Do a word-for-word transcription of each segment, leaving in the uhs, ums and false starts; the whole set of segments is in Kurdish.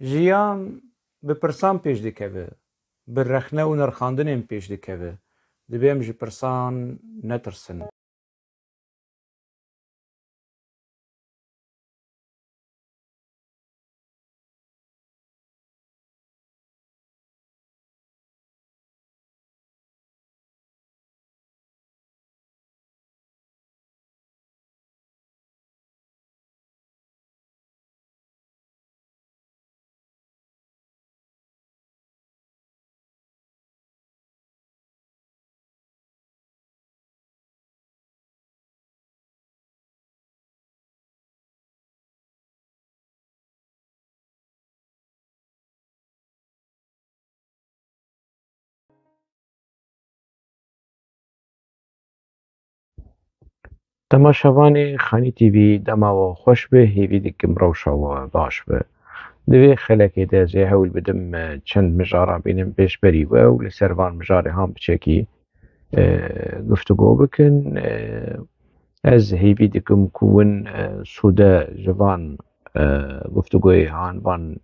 Jiyan bi pirsan pêş dikeve, bi rexne û nirxandinên pêş dikeve. Divê em ji pirsan netirsin. Temaşevanê Xanî T V, dema we xweş be, hêvî dikim rewşa we baş be. Di vê xelekê de ez ê hewl bidim, e, çend mijara bînim pêşberî we û li ser van mijarê han biçekî, e, guftûgo bikin. E, ez hêvî dikim ku win, e, sûde ji van, e, guftûgoyê han, van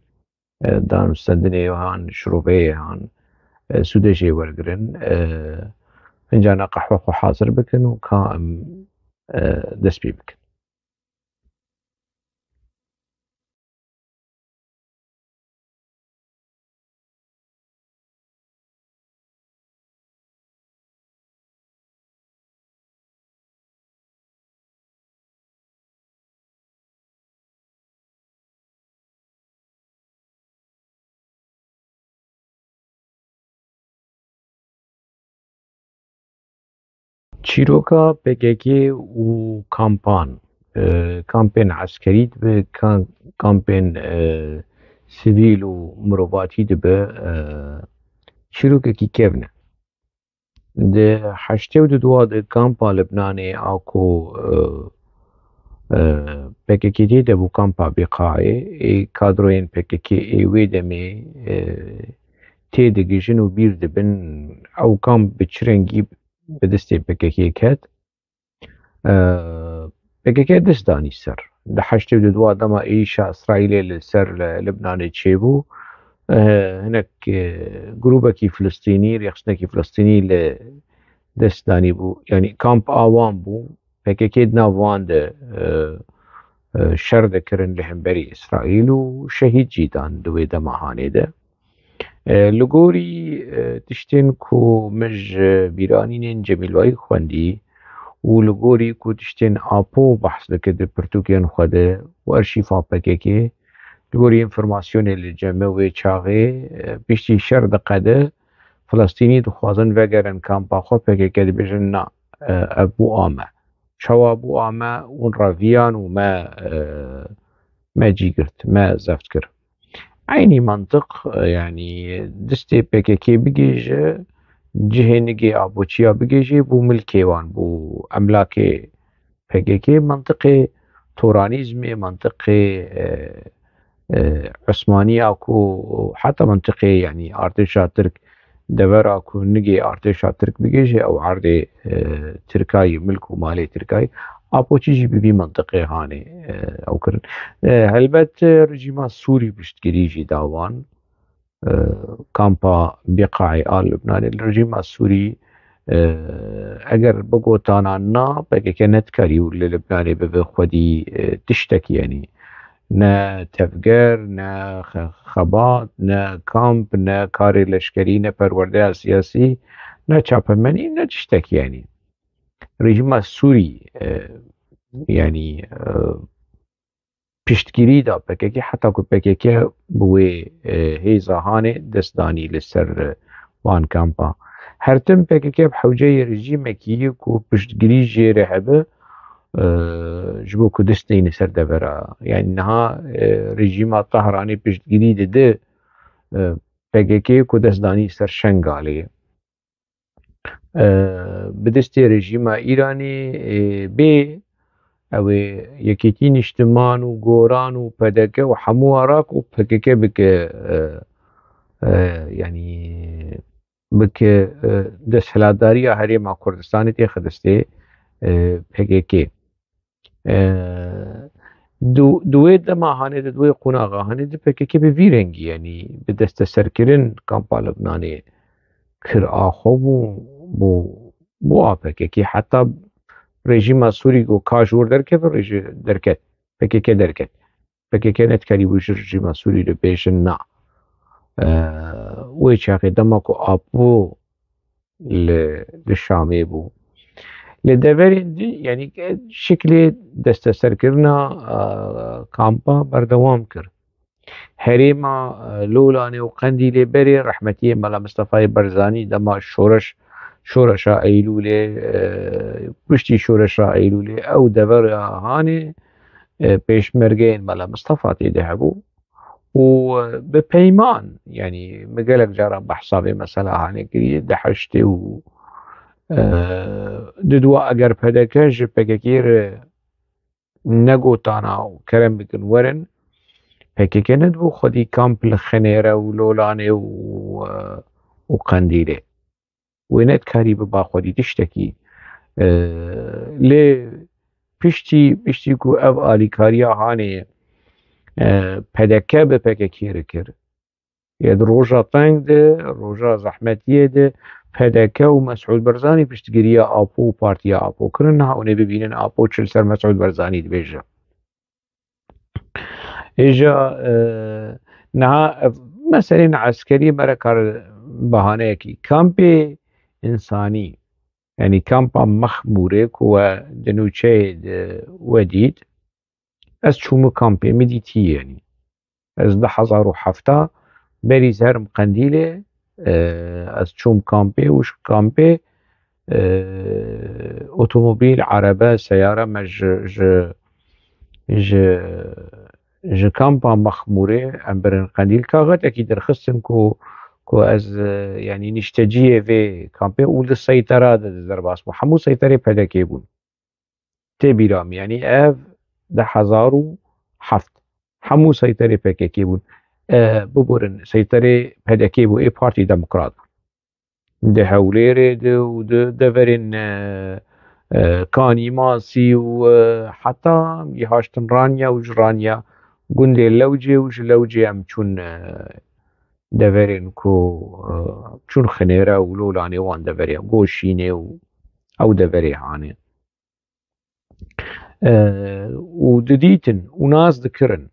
e, danûstendinê han, şiroveyê han, e, sûdê jê wergirin. E, fincana qehwe xwe hazir bikin û ka em, e, dest pê bikin. Çîroka P K K û kampan, e, kampên eskerî dibe, kan-, kampên, e, sivîl û mirovatî dibe, e, çîrokekî kevn e. Di heştê û du de kampa Libnanê a ku, e, e, P K K tê de bû, kampa Bîqayê, ê kadroyên P K K ê wê demê, e, têdigijin û bîr dibin, ew kamp bi çi rengî bi destê P K K ket. E, P K K dest danî ser. Di heştê û du dema êrîşa Îsraîlê li ser li Libnanê çêbû, e, hinek, e, grûbekî Filistînî, rêxistinekî Filistînî li dest danî bû. Yanî kamp a wan bû. P K K di nav wan de, e, e, şer dikirin li hemberî Îsraîl û şehîd jî dan di wê dema hanê de. E, li gorî, e, tiştên ku min ji bîranînên Cemîl Wahîd xwendî û li gorî ku tiştên Apo behs dike di pirtûkên xwe de û arşîfa P K K, li gorî înformasyonê li cem me wê çaxê, e, piştî şer diqede, Filistînî dixwazin vegerin kampa xwe, P K K dibêjin na, e, ev bû a me. Çawa bû a me, hûn reviyan û me, e, me cî girt, me zeft kir. Eynî mantiq, e, yanî destê P K K bigihêje, cihê nigê Apoçiya bigihêje, bû milkê wan, bû emlakê P K K, mantiqê toranîzmê, mantiqê, e, e, Osmaniya ku heta mantiqê, yanî artêşa Tirk devera ku nigê artêşa Tirk bigihêje, ew erdê, e, Tirkayî, milk û malê Tirkayî, Apoçî jî bi vî mantiqê hanê, e, ew kirin. E, helbet, e, rejîma Sûrî piştgirî jî da wan. E, kampa Bîqayê a Lubnanê li rejîma Sûrî, e, eger bigotana na, P K K nedikarî û li Lubnanê bibe xwedî, e, tiştekî, yanî ne tevger, ne xe-, xebat, ne kamp, ne karê leşkerî, ne perwerdeya siyasî, ne çapemenî, ne tiştekî, yanî. Rejîma Sûrî, e, yanî, e, piştgirî da P K K, heta ku P K K bi wê, e, hêza hanê dest danî li ser, e, van kampa. Her tim P K K bi hewceyê rejîmekî ye ku piştgirî jê re hebe, e, ji bo ku dest neyne ser devera. Yanî niha, e, rejîma Tehranê piştgirî dide, e, P K K ku dest danî ser Şengalê. E, bi destê rejîma Îranê, e, bê, ew ê Yekîtî Niştiman û Goran û P D K û hemû Iraq û P K K bike, e, e, yanî bike, e, desthilatdariya Herêma Kurdistanê têxe destê, e, P K K. E, Di wê dema hanê de, di wê qonaxa hanê de P K K bi vî rengî, yanî bi desteserkirin kampa Libnanê kir a xwe bû, bû, bû a P K K. Heta rejîma Sûrî ku ka ji wir derkeve, rejî-, derket, P K K derket. P K K nedikarîbû ji rejîma Sûrî re bêjin na. Wê çaxê dema ku Apo li, li Şamê bû. Li deverên din, yanî şiklê desteserkirina kampa berdewam kir. Herêma Lolanê û Qendîlê berê rehmetiyê Mela Mistefayê Barzanî dema şoreş, şoreşa Eylûlê, piştî şoreşa Eylûlê ew devera hanê pêşmergeyên Mela Mistefa tê de hebû. û bi peyman, yanî min gelek caran behsa vê mesela hanê kiriye, di heştê û, e, di dua eger P D K ji P K K re negotana û kerem bikin werin, P K K nedibû xwedî kamp li Xinêre û Lolanê û, e, û Qendîlê. Wê nedikarî biba xwedî tiştekî. E, lê piştî, piştî ku ev alîkariya hanê, e, P D K bi P K K re kir, ya di roja teng de, roja zehmetiyê de P D K û Mesûd Barzanî piştgiriya Apo û Partiya Apo kirin. Niha hûn ê bibînin Apo çi li ser Mesûd Barzanî dibêje. Îja, e, niha ev meselên eskerî me re kar bahaneyekî. Kampê însanî, yanî kampa Mexmûrê ku we di nûçeyê de we dît, ez çûme kampê, min dîtî, yanî ez du hezar û heft berî ez herim Qendîlê, e, ez çûm kampê û ji kampê, e, otomobîl, erebe, seyare me ji, ji, ji, ji kampa Mexmûrê em birin Qendîl. Kaxetekî derxistin ku, ku ez, e, yanî nişteciyê vê kampê û di seytera de di derbas bû. Hemû seyterê P D K bûn. Tê bîra min, yanî ev du hezar û heft. Hemû seyterê P K K bûn. E, biborin, seyterê P D K bû, ê Partî Demokrat bûn. Di Hewlêrê de û di deverên, e, e, Kanî Masî û, e, heta gihaştin Ranya û ji Ranya gundê Lewcê û ji Lewcê em çûn, e, deverên ku, e, çûn Xinêre û Lolanê wan deverê, Goşînê û ew deverê hanê. E, û didîtin û nas dikirin.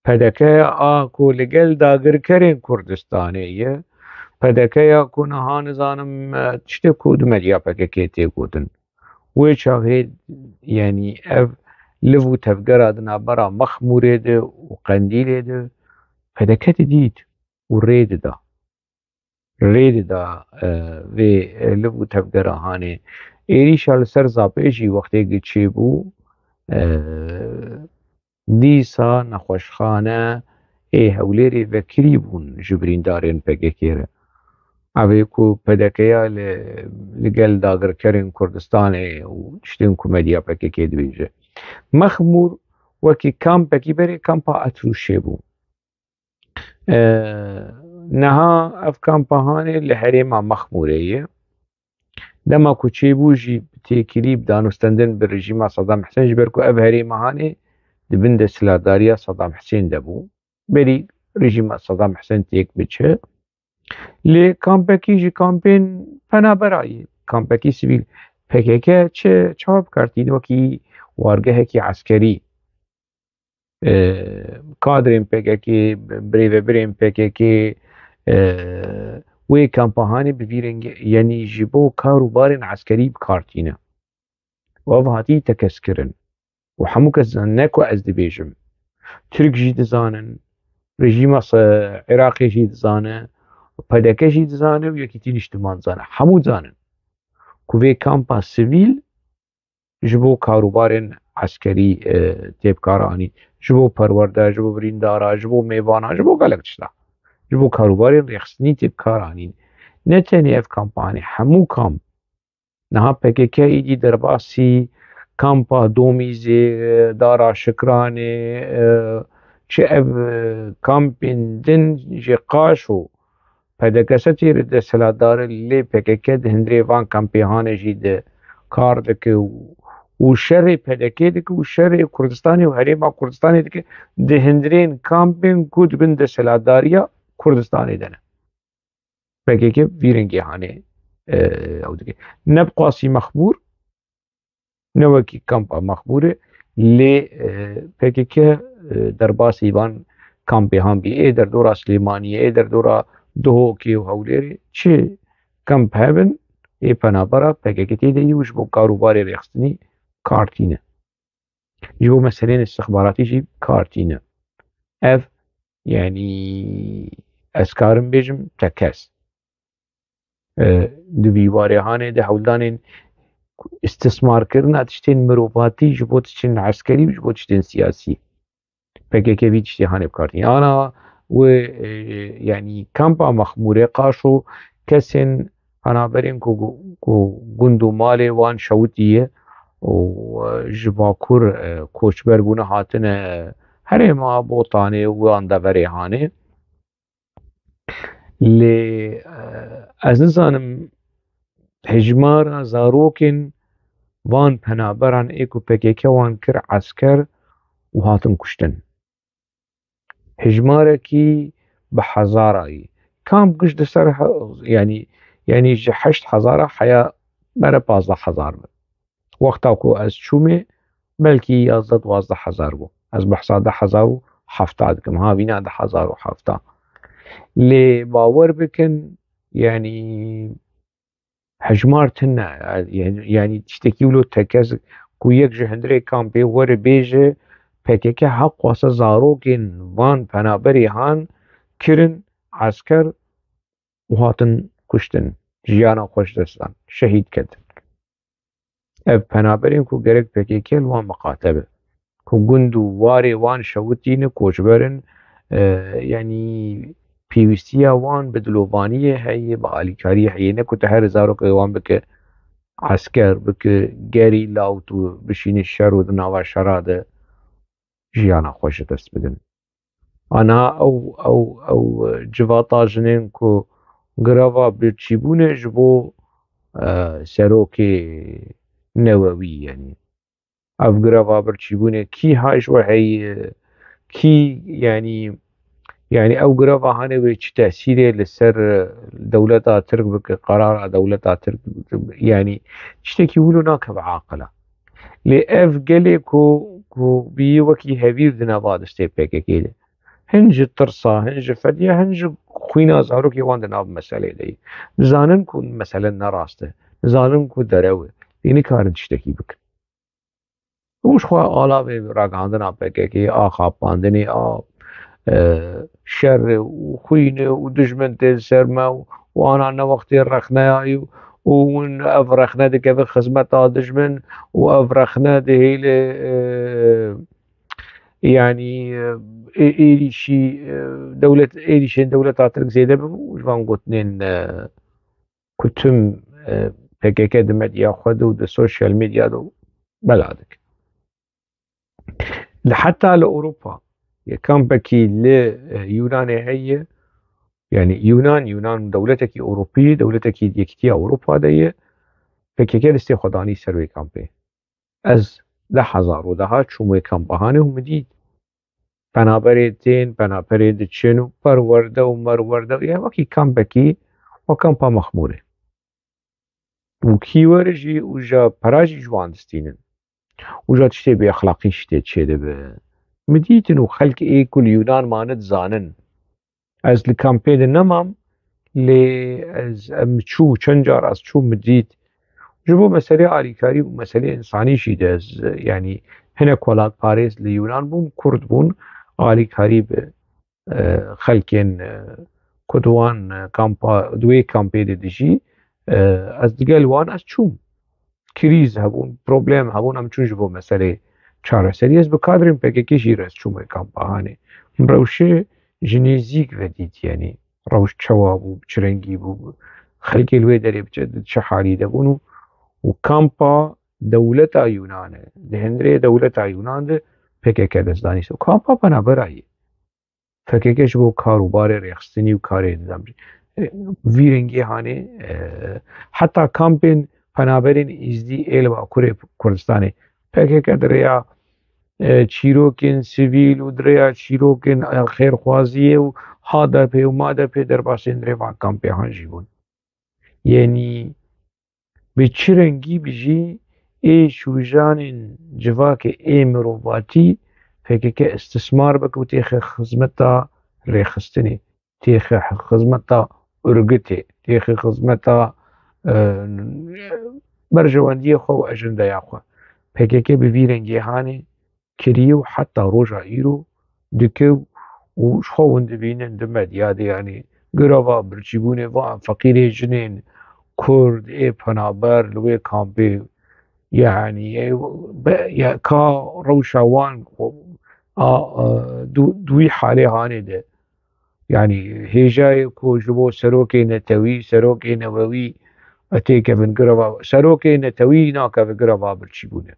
P D K a ku li gel dagirkerên Kurdistanê ye, P D K ya ku niha nizanim, e, tiştê ku di medya P K K tê gotin. Wê çaxê, yanî ev liv û tevgera di navbera Mexmûrê de û Qendîlê de P D K didît û rê dida. Rê dida, e, vê, e, liv û tevgera hanê. Êrîşa li ser Zapê jî wextê gi çêbû, e, dîsa nexweşxane ê Hewlêrê vekirî bûn ji birîndarên P K K re. Ev ê ku P D K ya li, li gel dagirkerên Kurdistanê û tiştên ku medya P K K dibêje. Mexmûr wekî kampekî berê kampa Etrûşê bû. E, niha ev kampa hanê li herêma Mexmûrê ye. Dema ku çêbû jî bi têkilî, bi danûstendin bi rejîma Sedam Hisên, ji ber ku ev herêma hanê di bin desthilatdariya Sedam Hisên de bû. Berî rejîma Sedam Hisên têk biçe. Lê kampekî ji kampên penabera ye. Kampekî sivîl. P K K çi, çawa bikartîn wekî wargehekî eskerî? E, kadrên P K K, birêvebirên P K K, e, wê kampa hanê bi vî rengî, yanî ji bo kar û barên eskerî bikartîne. Û ev hatî tekez kirin. Û hemû kes dizan, ne ku ez dibêjim. Tirk jî dizanin, rejîma se-, Iraqê jî dizane, P D K jî dizane û Yekîtî Niştiman dizane. Hemû dizanin ku vê kampa sivîl ji bo karûbarên eskerî, e, tê bi kar anîn, ji bo perwerde, ji bo birîndara, ji bo mêvana, ji bo gelek tişta, ji bo karûbarên rêxistinî tê bi kar anîn. Ne tenê ev kampanî, hemû kamp. Niha P K K êdî derbasî kampa Domîzê, e, Dara Şikranê, e, çi ev, e, kampên din jê qaşo P D K setê li desthilatdar e, lê P K K di hundirê van kampê hanê jî di kar dike û, û şerê P D K dike û şerê Kurdistanê û Herêma Kurdistanê dike di hundirên kampên ku di bin desthilatdariya Kurdistanê de ne. P K K vî rengê hanê, e, ew dike. Ne bi qasî mexbûr, ne wekî kampa mexbûrê, lê, e, P K K, e, derbasî van kampê han bî. Ê derdora Silêmaniyê, ê derdora Duhokê û Hewlêrê çi kamp hebin, ê penabera P K K tê de yî û ji bo kar û barê rêxistinî kar tîne. Ji bo meseleyên istixbaratî jî kar tîne. Ev, yanî, ez karim bêjim tekez. E, di vî warê hanê de hewldanên istismarkirina tiştên mirovatî ji bo tiştên eskerî û ji bo tiştên siyasî. P K K vî tiştê hanê bi kar tîne. Ana wê, e, yanî kampa Mexmûrê qaşo kesên penaberên ku, ku gund û malê wan şewitiye û, e, ji Bakur, e, koçber bûne hatine herêma Botanê û wan deverê hanê. Lê, e, ez nizanim hejmara zarokên van penaberan ê ku P K K wan kir esker û hatin kuştin. Hejmarekî bi hezara yî. Kamp giş di ser he-, yanî, yanî ji heşt hezara heya bere pazdeh hezar bin. Wexta ku ez çûmê, belkî yazdeh duwazdeh hezar bû. Ez behsa deh hezar û hefta dikim. Ha, vîna deh hezar û hefta. Lê bawer bikin, yanî hejmar tune, yanî, yanî tiştekî wilo tekez ku yek ji hundirê kampê were bêje, P K K heq xwase zarokên van penaberê han kirin esker û hatin kuştin, jiyana xwe ji dest dan, şehîd ketin. Ev penaberên ku gerek P K K li wan miqate be, ku gund û warê wan şewitîne, koçber in, e, yanî pêwîstiya wan bi dilovaniyê heye, bi alîkariyê heye, ne ku tu her zarokê wan bike esker, bike gerîla û tu bişînî şer û di nava şera de jiyana xwe ji dest bidin. Ana ew, ew, ew civata jinên ku greva birçîbûnê ji bo, e, serokê newewî, yanî ev greva birçîbûnê kî hay ji we heye, kî, yanî, yanî ew greva hanê wê çi tesîrê li ser, e, dewleta Tirk bike, qerara dewleta Tirk bike, yanî tiştekî wilo nakeve aqila. Lê ev gelê ku, ku bî wekî hevîr di nava destê P K K de. Hin ji tirsa, hin ji fediya, hin ji xwîna zarokê wan di nav meselê de ye. Dizanin ku mesele ne rast e. Dizanin ku derew e. Lê nikarin tiştekî bikin. Û ji xwe alavê ragihandina P K K, a xapandinê, a, e, şerê û xwînê û dijmin tê li ser me û, û ana ne wextê rexneya û, û hûn ev rexne dikeve xizmeta dijmin û ev rexne dihêle, e, yanî, e, ê-, êrîşî, e, dewlet, êrîşên dewleta Tirk zêde bibû û ji van gotinên, e, ku tim, e, P K K di medya xwe de û di sosyal medya de bela dikin. Li heta li Ewropa, yê kampekî li, e, Yunanê heye, yanî Yunan, Yunan dewletekî Ewropî, dewletekî Yekîtiya Ewropa de ye, P K K destê xwe danî ser wê kampê. Ez deh hezar û deha çûm wê kampa hanê û min dît. Penaberê tên, penaberê diçin û perwerde û merwerde, ya wekî kampekî, wek kampa Mexmûrê. Û kî were jî û ja pera jî ji wan distînin. Û ja tiştê bêexlaqî şitê çêdibe. Min dîtin û xelk ê ku li Yunan mane dizanin. Ez li kampê de nemam, lê ez, em çû, çend car ez çûm, min dît. Ji bo meselê alîkarî û meselê însanî jî de ez, yanî hinek welatparêz li Yunan bûn, Kurd bûn, alîkarî bi, e, xelkên, e, ku di wan, e, kampa, di wê kampê de dijî, e, ez digel wan ez çûm. Krîz hebûn, problem hebûn, em çûn ji bo meselê çareserî. Ez bi kadrên P K K jî re ez çûm wê kampa hanê. Min rewşê ji nêzîk ve dît, yanî rewş çawa bû, bi çi rengî bû, xelkê li wê derê bi çi, di çi halî de bûn û, û kampa dewleta Yunan e. Di hundirê dewleta Yunan de P K K dest danî ser. Kampa penaberayê. P K K ji bo kar û barê rêxistinî û karê nizam, e, vî rengî hanê, e, heta kampên penaberên Êzdî ê li Bakurê Kurdistanê, P K K di rêya, e, çîrokên sivîl û di rêya çîrokên, e, xêrxwaziyê û H D P û M A D P derbasên rêva kampê han jî bûn. Yanî bi çi rengî bi jî ê şûjanên civakê ê mirovatî P K K istismar bike û têxe xizmeta rêxistinê, têxe xizmeta örgütê, têxe xizmeta, e, berjewendiyê xwe û ejendeya xwe. P K K bi vî rengê hanê kiriye û heta roja îro dike û ji xwe hûn dibînin di medya de, yanî girava birçîbûnê van feqîrê jinên Kurd ê penaber li wê kampê, yanî, ê, be-, ya, ka rewşa wan a, a, du-, di wî halê hanê de. Yanî hêjayê ku ji bo serokê netewî, serokê newewî têkevin girava, serokê netewî nakeve girava birçîbûnê.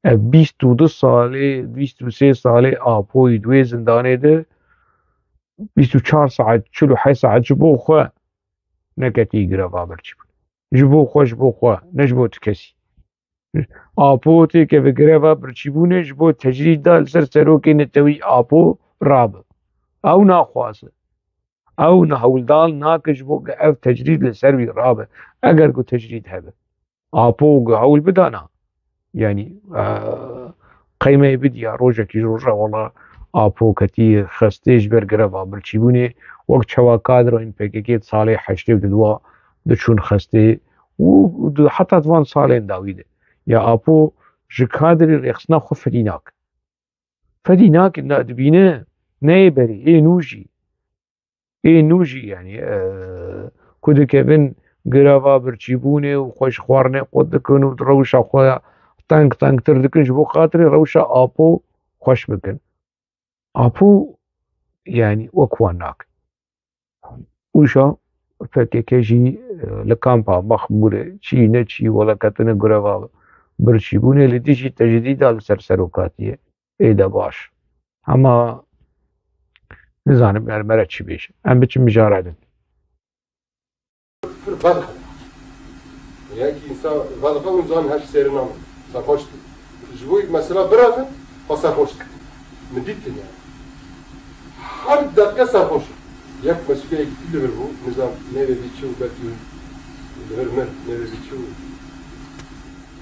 Ev bîst û du salê, bîst û sê salê Apoyî di wê zindanê de bîst û çar saet, çil û heşt saet ji bo xwe neketî gireva birçîbûnê. Ji bo xwe, ji bo xwe, ne ji bo ti kesî. Apo têkeve gireva birçîbûnê ji bo tecrîd da li ser serokê netewî Apo rabe. Ew naxwaze. Ew ne hewldal nake ji bo ku ev tecrîd li ser wî rabe. Eger ku tecrîd hebe. Apo ku hewl bidana, yanî, e, qeymeyê bidiya rojekî ji roja wela Apo ketî xestê ji ber gireva birçîbûnê, wek çawa kadroyên P K K di salê heştê û duwa diçûn xestê û di, heta di van salên dawî de. Ya Apo ji kadrê rêxistina xwe fedî nake. Fedî nake, na dibîne, neyê berê, ê nû jî. Ê nû jî, yanî, e, ku dikevin girava birçîbûnê û xwe ji xwarinê qut dikin û di rewşa xwe teng tengtir dikin, ji bo xatirê rewşa Apo xweş bikin. Apo, yanî, wek wan nake. Û jî P K K jî, e, li kampa Mexmûrê çî neçî wela ketine gireva birçîbûnê, li dijî tecrîda li ser serokatiyê. Ê de baş. Hema nizanim, er me re çi bêje. Em biçin mijara din. Pir vedix e. Yekî însan vedix e û zan her sêrin namin. Serxweş dibin. Ji bo mesela birazin, xwe serxweş dibin. Min dîtin yani. Her deqe serxweş in. Yek mesûlê yekî li vir bû, nizam nêvê vî çi û belkî li vir mir, nêvê vî çi û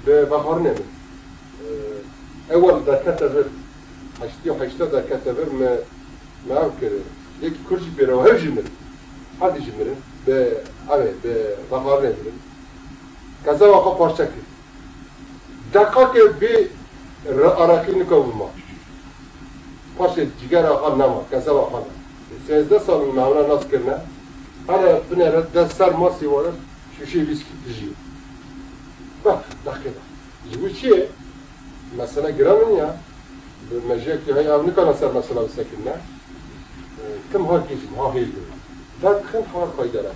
bi vexwarinê min. Ewel derkete vir, heştê û heşta derkete vir, me, me ev kir. Yekî Kurd jî pê re, hev jî mirin. Herdî jî mirin. Bi, evê, bi vexwarinê mirin. Kezeba xwe parçe kir. Deqakê bê re-, areqî nika bima. Paşê cigera xwe nema, kezeba xwe nema. Sêzdeh sal me hewna nas kirine. Here binêre dest ser masê were şûşê vîskî dijî. Beh, deqê de. Ji bo çi ye? Mesele giran in ya. Bi mejiyekî heye ev nikane ser mesela bisekirine. E, Tim ha gêjin, ha hêl dibin. Derdixin ha xwe îdare.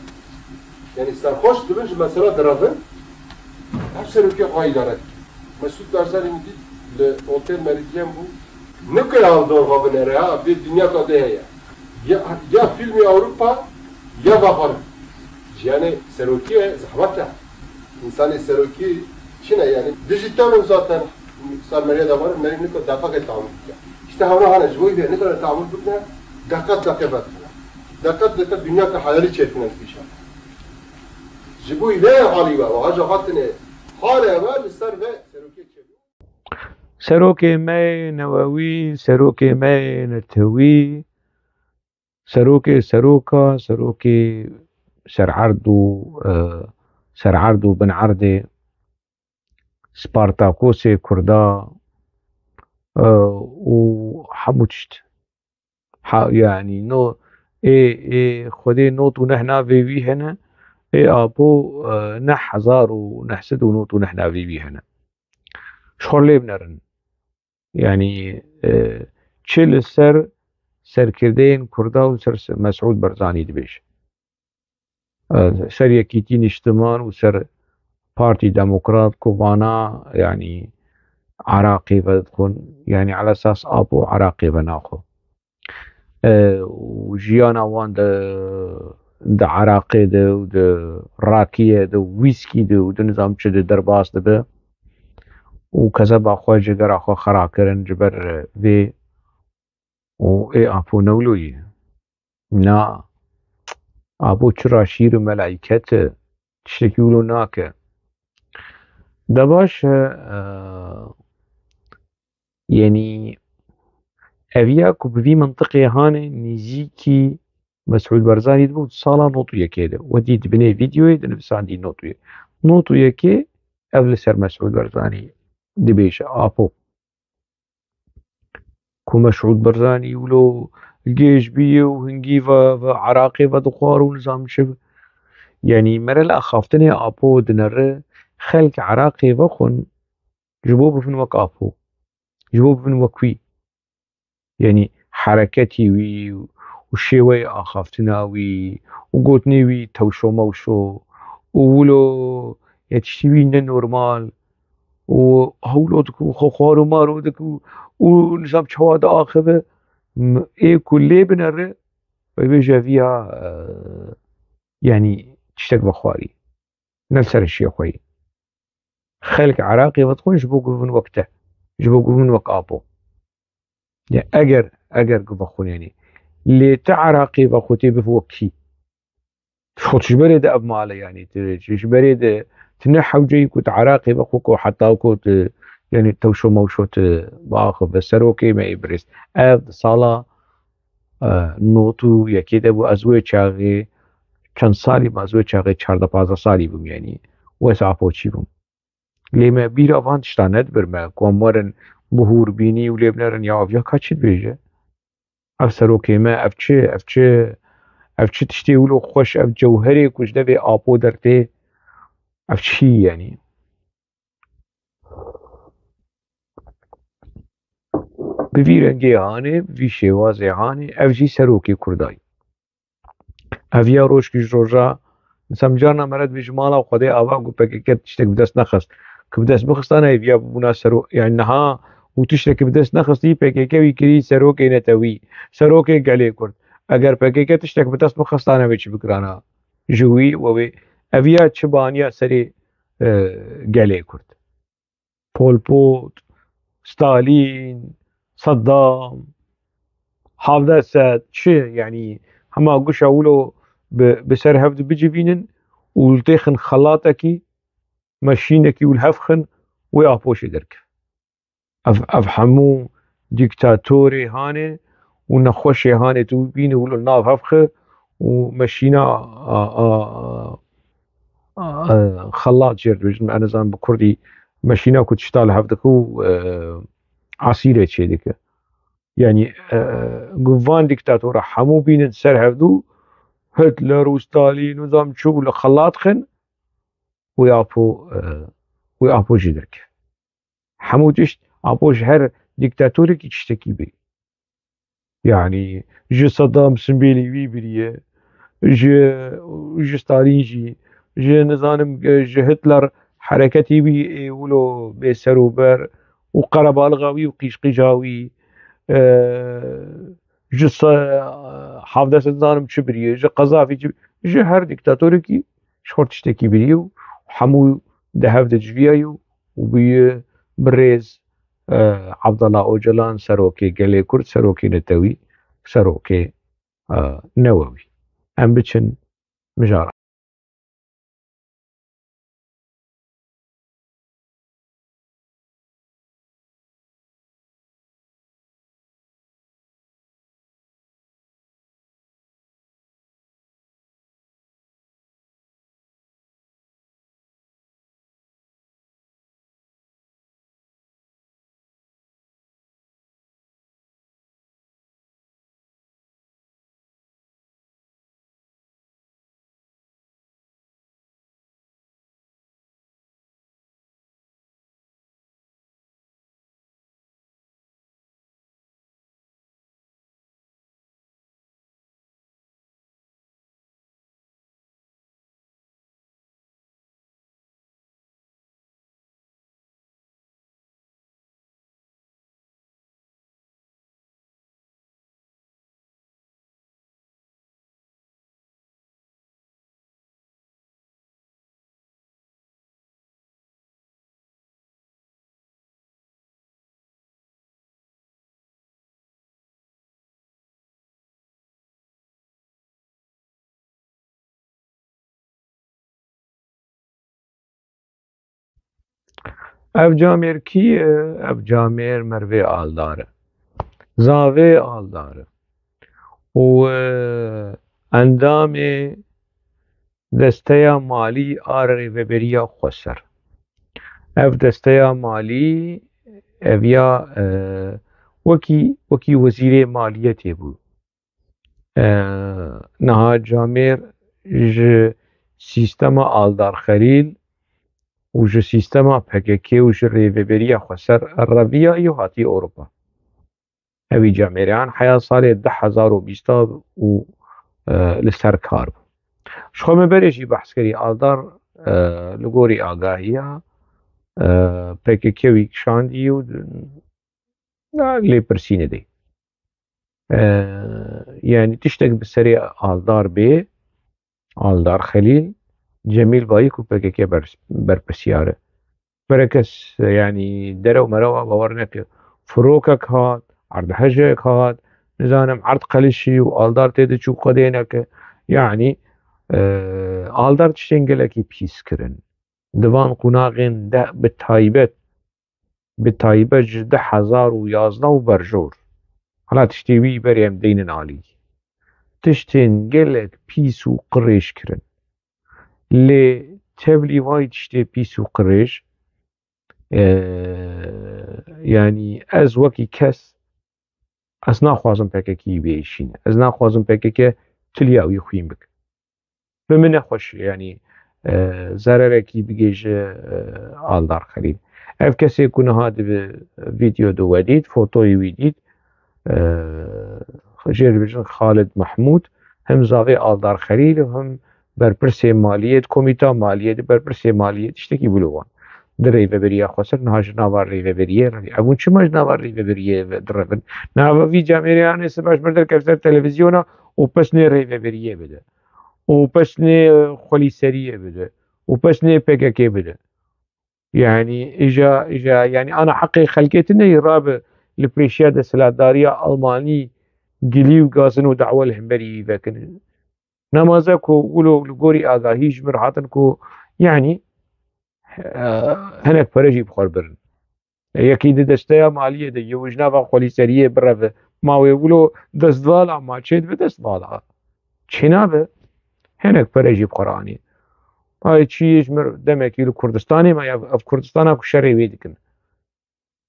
Yani serxweş dibin ji mesela direvin. Her serokê xwe îdare dikin. Mesut Barzanî min dît li Otel Meridyen bû. Nike ya dor xwe binere ha, vê dinya ka de heye. Ya, ya filmê Ewropa, ya vexwarin. Jiyanê serokî zehmet e. Însanê serokî çi ne yani? Dijital û zaten ser meriya de var, meriya niko deqaqê tamir bike. İşte hewna hane ji bo vê nikare tamir bikine, deqat deqe vedikine. Deqat deqe dinya ke hayalî çêdikine ji pêşan. Ji bo vê halî we, we haja hatine hale we li ser ve serokê çêbû. Serokê me yê newewî, serokê me yê netewî, serokê seroka, serokê sererd û, e, sererd û binerdê, Spartakosê Kurda, e, û hemû tişt. Ha, yanî, no, ê, ê, Xwedê not û neh navê wî hene, ê Apo, e, neh hezar û neh sed û not û neh navê wî hene. Ji xwe lê binerin. Yanî, e, çi li ser serkirdeyên Kurda û ser Mesûd Barzanî dibêje. E, ser Yekîtî Niştiman û ser Partî Demokrat ku vana, yanî, Iraqê vedixwin, yanî, ala esas Apo Iraqê venaxwe. E, û jiyana wan di, di Iraqê de û di rakiyê de û wîskî de û di nizam çi de derbas dibe. û kezeba xwe, cigera xwe xera kirin ji ber vê û ê Apo ne wilo ye. Na, Apo çira şîr û melaiket e, tiştekî wilo nake. De baş e, e, yenî eviya ku bi vî mintiqê hanê nêzîkî Mesûd Barzanî dibû sala nod û yekê de. We dî di binê vîdyoyê dinivîsandî nod û yek. Nod û yekê ev li ser Mesûd Barzanî dibêje, Apo. Ku Mesûd Barzanî wilo gêj bîye û hingî ve, ve Iraqê vedixwar û nizam çi. Yanî mere li axaftinê Apo dinere, xelk Iraqê vexwin ji bo bibin wek Apo. Ji bo bibin wek wî. Yanî hereketî wî û şêweyê axaftina wî û gotinê wî tewşo mewşo û wilo ya tiştî wî ne normal û hewlo diku xwe xwar û maro diku û nizam çawa diaxive, m-, ê ku lê binere, wê bêje viya, e, yanî tiştek vexwarî. Ne li ser hişê xwe yî. Xelk Iraqê vedixwin ji bo ku bibin wek te, ji bo ku bibin wek Apo. Ya eger, eger ku vexwin, yanî lê tu Iraqê vexwe tê bif wek kî? Xwe tu ji berê de ev male, yanî tu ji berê de tu ne hewceyî ku tu Iraqê vexwe ku heta ku tu, yanî tewşo mewşo tu biaxive. Serokê me yê birêz. Ev di sala, e, nod û yekê de bû, ez wê çaxê çend salî bû, ez wê çaxê çardeh pazdeh salî bûm, yanî wê Apo çî bûm. Lê me bîra van tişta nedibir, me ku em werin bi hûrbînî û lê binerin, ya ev ya ka çi dibêje? Ev serokê me, ev çi, ev çi, ev çi tiştê wilo xweş, ev cewherê ku ji devê Apo dertê, ev çi yenî? Bi vî rengê hanê, bi vî şêwazê hanê, ev jî serokê Kurda ye. Ev ya rojkî ji roja, misal carna mere dibêje mala Xwedê ava ku P K K tiştek bi dest nexist. Ku bi dest bixistane, ev ya bibûna sero-, yani niha û tiştekî bi dest nexistî, P K K wî kirî serokê netewî, serokê gelê Kurd. Eger P K K tiştek bi dest bixistane, wê çi bikirana ji wî we wê? Ev ya çi baniya serê, e, gelê Kurd? Pol Pot, Stalîn, Seddam, hevdeh sed, çi, yanî hema guşa wilo bi, bi ser hev de bicivînin û li têxin xelatekî, meşînekî û li hev xin wê Apo jê derkeve. Ev, ev hemû dîktatorê hanê û nexweşê hanê tu bînî wilo nav hev xi û meşîna, a, a, a, xelat jê re dibêjin, ez nizanim bi kurdî meşîna ku tişta li hev dike û, e, esîrê çêdike. Yanî, e, ku van dîktatora hemû bînin ser hevdû, Hitler û Stalîn û zam çi û li xelat xin, wê Apo, e, wê Apo jî derkeve. Hemû tişt, Apo ji her dîktatorekî tiştekî bê. Yanî ji Saddam simbêlî wî biriye, ji, ji Stalîn jî, ji nizanim, ji Hitler hereketî wî ê wilo bê ser û ber û qerebalixa wî û qîjqîja wî, e, ji se-, hevdeh sed nizanim çi biriye, ji Qezafî çi, ji her dîktatorekî ji xwe tiştekî biriye û hemû di hev de civiyaye û bûye birêz, e, Abdullah Ocalan, serokê gelê Kurd, serokê netewî, serokê, e, newewî. Em biçin mijara. Ev camêr kî ye? Ev camêr Mervê Aldar e. Zavê Aldar e. Û, e, endamê desteya malî a Rêveberiya Xweser. Ev desteya malî, ev ya, e, wekî, wekî wezîrê maliyetê bû. E, niha camêr ji sîstema Aldar Xelîl û ji sîstema P K K û ji Rêveberiya Xweser reviyayî û hatiye Ewropa. Evî camêreyan heya salê du hezar û bîst û, e, li ser kar bû. Ji xwe me berê jî behs kirî, Aldar, e, li gorî agahiya, e, P K K wî kişandî û na lêpirsînê dê. E, yanî tiştek bi serê Aldar bê, Aldar Xelîl, Cemîl Bayik û P K K ber-, berpirsiyar e. Berekes, yanî derew merewa bawer neke. Firokek hat, erdhejek hat, nizanim erd qelişî û Aldar tê diçû xwedê neke. Yanî, e, Aldar tiştên gelekî pîs kirin. Di van qunaxên de bi taybet, bi taybet ji du hezar û yazdeh û berjor. Hala tiştê wî berê em deynin alî. Tiştên gelek pîs û qirêj kirin. Lê tevlî vay tiştê pîs û qirêj, e, yanî ez wekî kes, ez naxwazim P K K bêşîne. Ez naxwazim P K K tiliya wî xwîn bike. Bi min nexweş, yanî, e, zererekî bigêje, e, Aldar Xelîl. Ev kesê ku niha di vîdeo de we dît, fotoyê wî dît, e, jê re dibêjin Xalid Mehmûd, him zavê Aldar Xelîl û him berpirsê maliyê, komîta maliyê de berpirsê maliyê, tiştekî wilo wan. Di Rêveberiya Xweser niha ji nava Rêveberiyê re. Ev hûn çima ji nava Rêveberiyê ve direvin? Niha vî camêreyanê sibe ji mir derkeve ser televîzyona û pesnê Rêveberiyê bide. Û pesnê xwelîseriyê bide. Û pesnê P K K bide. Yanî, îja, îja, yanî, ana heqê xelkê tune yî rabe li pêşiya desthilatdariya Almanî gilî û gazin û dawa li hemberî wî vekin. Nemaze ku wilo li gorî agahî ji mir hatin ku, yanî, e, hinek pere jî bi xwe birin. Yekî di desteya maliyê de yê û ji nava xwelîseriyê bireve, ma wê wilo destvala, ma çê dibe destvala. Çênabe, hinek pere jî bi xwe re anî. Ay çi ji mir demekî li Kurdistanê me, ev, ev Kurdistana ku şerê wê dikin.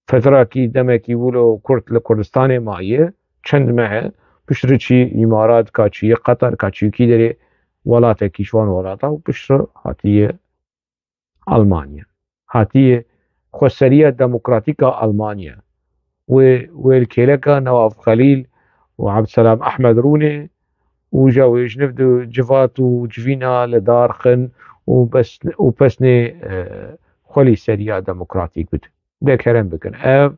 Fetrakî demekî wilo Kurd li Kurdistanê maye, çend meh e, piştre çî Îmarat, ka çî Qatar, ka çî kî derê welatekî ji wan welata û piştre hatiye Almanya. Hatiye xweseriya demokratîk a Almanya. Wê, wê li kêleka Newaf Xelîl û Ebdselam Ehmed rûnê û ja wê ji niv di civat û civîna li dar xin û bes-, û pesnê, e, xwelîseriya demokratîk bidin. De kerem bikin. Ev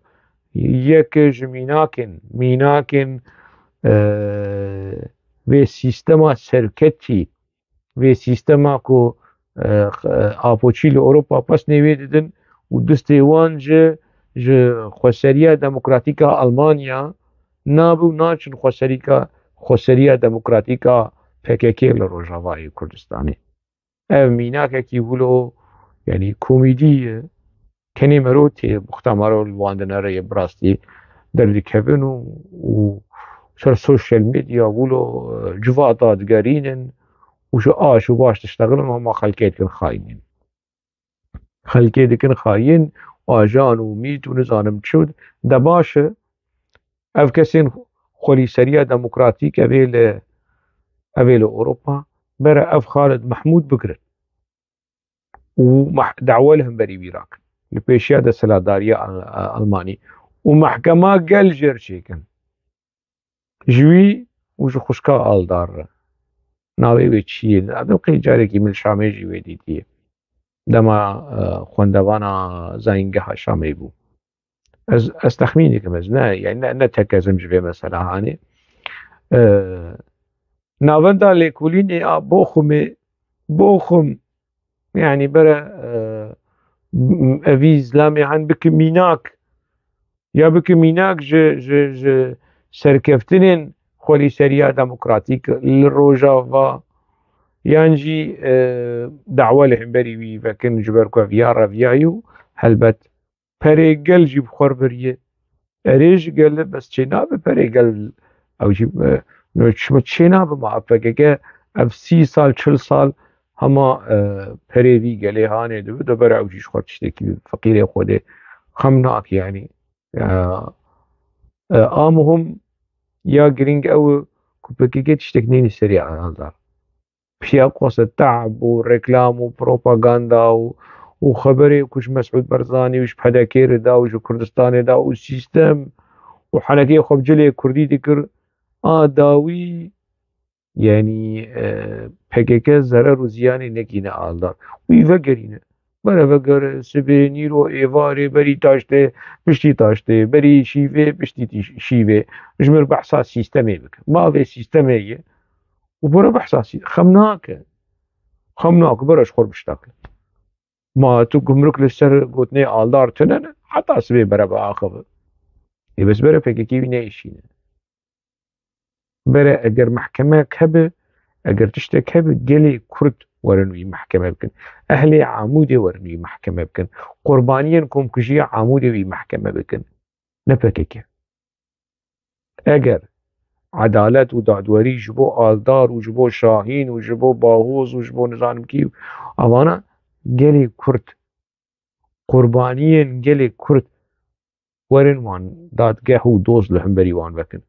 yek ji mînakên, mînakên, e, vê sîstema serketî, vê sîstema ku, e, apoçî li Ewropa pesnê wê didin û distê wan ji, ji xweseriya demokratîk a Almanya nabe û naçin xweserîka, xweseriya demokratîk a P K K li Rojavayê Kurdistanê. Ev mînakekî wilo, yanî komîdî ye. Kenê mero tê, muxtemelo li wan dinere ye, bi rastî derdikevin û, û ser sosyal medya wilo, e, civata digerînin û ji aş û baş diştexilin, hema xelkê dikin xayîn. Xelkê dikin xayîn, ajan û mît û nizanim çi, de baş e. Ev kesên xwelîseriya demokratîk, ev ê li, ev ê li Ewropa, bere ev Xalid Mehmûd bigirin û meh-, dawa li hemberî wî rakin. Li pêşiya desthilatdariya Al-, Almanî û mehkema gel jêr çêkin. Ji wî û ji xwişka Aldar re. Navê wê çi ye? Zaten qey carekî min li Şamê jî wê dîtiye. Dema, e, xwendevana zayîngeha Şamê bû. Ez, ez texmîn dikim, ez ne, yani ne, ne tek ez im ji vê mesela hanê. E, navenda lêkolînê a Boxumê, Boxum, yani bere, e, evî zilamê hen bike mînak, ya bike mînak ji, ji, ji serkeftinên xwelîseriya demokratîk li Rojava, yan jî, e, dawa li hemberî wî vekin, ji ber ku ev ya reviyayî û helbet perê gel jî bi xwe biriye. Erê ji gel e, bes çê nabe perê gel. Ew jî, e, no, çima çê nabe ma P K K ev sî sal, çil sal hema, e, perê vî gelê hanê dibe, de bera ew jî ji xwe tiştekî feqîrê Xwedê xem nake, yanî. E, e, a muhim ya girîng ew e ku P K K tiştek nînî serê Aldar. Piya qose te'b û reklam û propaganda û, û xeberê ku ji Mesûd Barzanî û ji P D K re da û ji Kurdistanê da û sîstem û henekê xwe bi cilê kurdî dikir, a dawî, yanî, e, P K K zerer û ziyanê nekîne Aldar. Wî vegerîne. Bere vegere, sibê, nîro, êvarê, berî taştê, piştî taştê, berî şîvê, piştî tî-, şîvê. Ji mir behsa sîstemê bike. Ma vê sîstemê ye. Û bere behsa sî-, xem nake. Xem nake, bere ji xwe biştake. Ma tu gumruk li ser gotinê Aldar tune ne, heta sibê bere biaxive. Ê bes bere P K K wî neêşîne. Bere eger mehkemek hebe, eger tiştek hebe, gelê Kurd werin wî mehkeme bikin. Ehlê Amûdê werin wî mehkeme bikin. Qurbaniyên komkujiya Amûdê wî mehkeme bikin. Ne P K K. Eger edalet û dadwerî ji bo Aldar û ji bo Şahîn û ji bo Bahoz û ji bo nizanim kî û avana gelê Kurd, qurbaniyên gelê Kurd werin wan dadgeh û doz li hemberî wan vekin.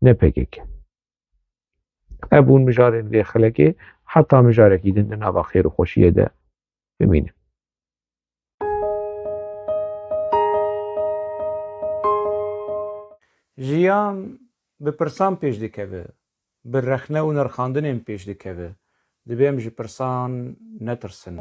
Ne P K K. Ev bûn mijarên vê xelekê, heta mijarekî din di nava xêr û xweşiyê de bimînin. Jiyan bi pirsan pêş dikeve, bi rexne û nirxandinên pêş dikeve. Divê em ji pirsan netirsin.